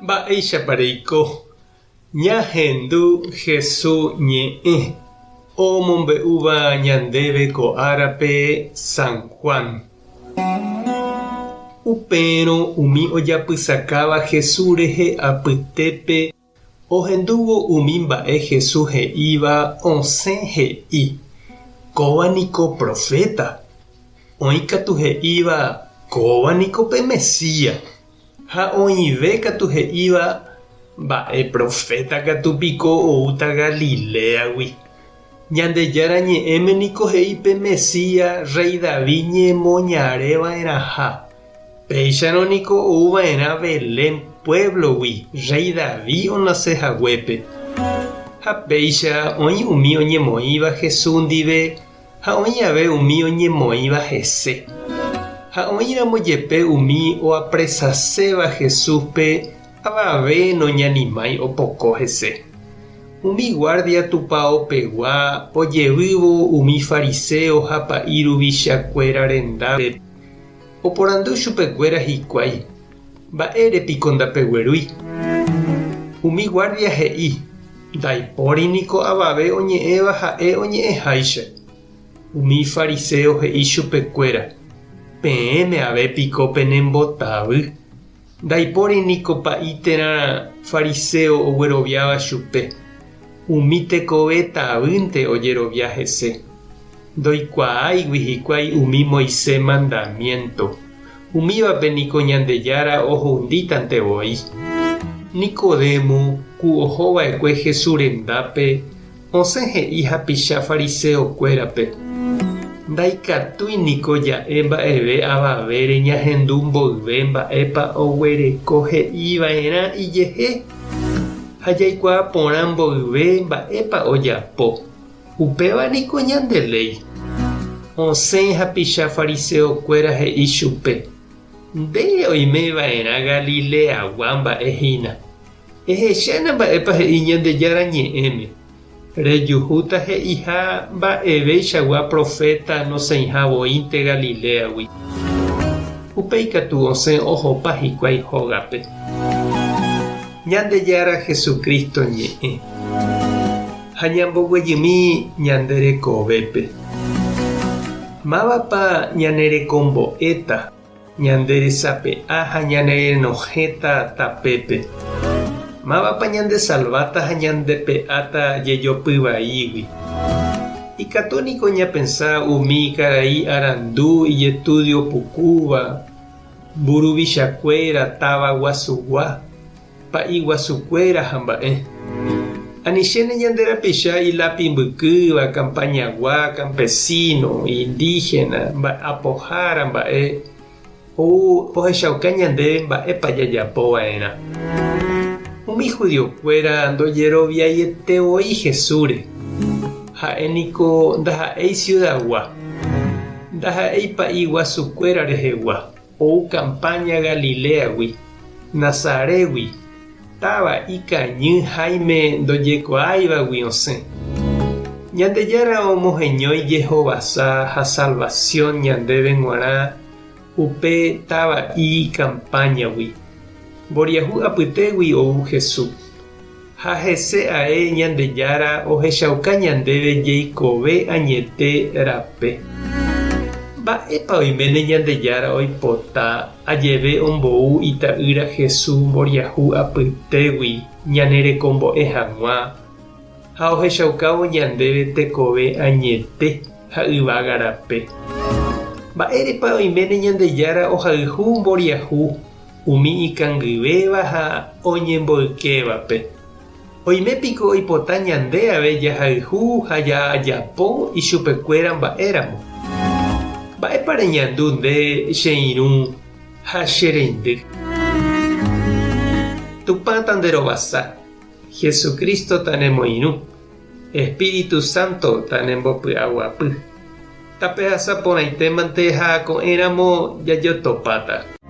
Mba'éichapa reiko? Ñahendu Hesu ñe'ẽ omombe'úva ñandéve ko árape San Juan. Upérõ umi ojapysakáva Hesu rehe apytépe Ohendúvo umi mba'e Jesús he'íva osẽ he'i, Kóva niko proféta. Oĩ katu he'íva, Kóva niko pe Mesías. Ha oĩve katu he'íva, Mba'e proféta katu piko oúta Galiléagui. Ñandejára Ñe'ẽme niko he'i pe Mesías rréi David ñemoñare va'erãha. Péicharõ niko ou va'erã Belén puévlogui rréi David onase haguépe. Ha péicha oĩ umi oñemoĩva Jesús ndive ha oĩ ave umi oñemoĩva hese. Ha oĩramo jepe umi oapresaséva Jesúspe avave noñanimái opoko hese. Umi guárdia tupaopegua ojevývo umi fariséo ha pa'i ruvichakuéra rendápe, Oporandu chupekuéra hikuái, Mba'ére piko ndapeguerúi? Umi guárdia he'i, Ndaipóri niko avave oñe'ẽva ha'e oñe'ẽháicha. Umi fariséo he'i chupekuéra, Peẽme ave piko penembotavy? Ndaipóri niko pa'i térã fariséo ogueroviáva chupe. Umi tekove tavýnte ojerovia hese. Ndoikuaáigui hikuái umi Moisés mandamiénto, umívape niko Ñandejára ohundítante voi. Nicodemo, ku oho va'ekue Jesús rendápe, osẽ he'i hapicha fariséo kuérape, Ndaikatúi niko ja'e mba'eve avavére ñahendu mboyve mba'épa oguereko he'i va'erã ijehe, ha jaikuaa porã mboyve mba'épa ojapo. Upéva niko ñande léi. Osẽ hapicha fariseokuéra he'i chupe, Nde oime va'erã Galileagua mba'e hína. Ehechána mba'épa he'i Ñandejára Ñe'ẽme. Rejuhúta he'iha mba'eveichagua proféta nosẽiha voínte Galiléagui. Upéi katu osẽ ohopa hikuái hógape. Ñandejára Jesucristo ñe'ẽ. Ha ñamboguejymi ñande rekovépe. Mávapa ñanerekombo'éta, ñande resape'a ha ñanerenohẽta tapépe? Mávapa ñandesalváta ha ñandepe'áta jejopy vaígui? Ikatu niko ñapensa umi karai arandu ijestudio pukúva, mburuvichakuéra táva guasugua, pa'i guasukuéra ha mba'e. Anichéne ñande rapicha ilápi mbykýva, campañagua, campesino, indígena, mba'apohára mba'e, ou ohechauka ñandéve mba'épa jajapo va'erã. Umi judiokuéra ndojeroviaiete voi Jesúsre. Ha'e niko ndaha'éi siudagua, ndaha'éi pa'i guasukuéra rehegua. Ou campaña Galiléagui, Nazarégui, táva ikañy háime ndojekuaáivagui osẽ. Ñandejára omoheñói jehovasa ha salvación ñandéve g̃uarã upe táva'i campañagui. Mboriahu apytégui ou Jesús. Ha hese ae Ñandejára ohechauka ñandéve jeikove añete rape. Mba'épa oiméne Ñandejára oipota ajeve ombou Ita'ýra Jesús mboriahu apytégui ñanerekombo'e hag̃ua ha ohechaukávo ñandéve tekove añete ha yvága rape? Mba'érepa oiméne Ñandejára ohayhu mboriahu Umi ikangyvéva ha oñemboykévape. Oime piko oipota ñande ave jahayhu ha jajapo ichupekuéra mba'éramo? Mba'épa reñandu nde che irũ ha che reindy? Tupã tanderovasa, Jesucristo tanemoirũ, Espíritu Santo tanembopy'aguapy. Tapehasa porãitémante ha ko'ẽramo jajotopáta.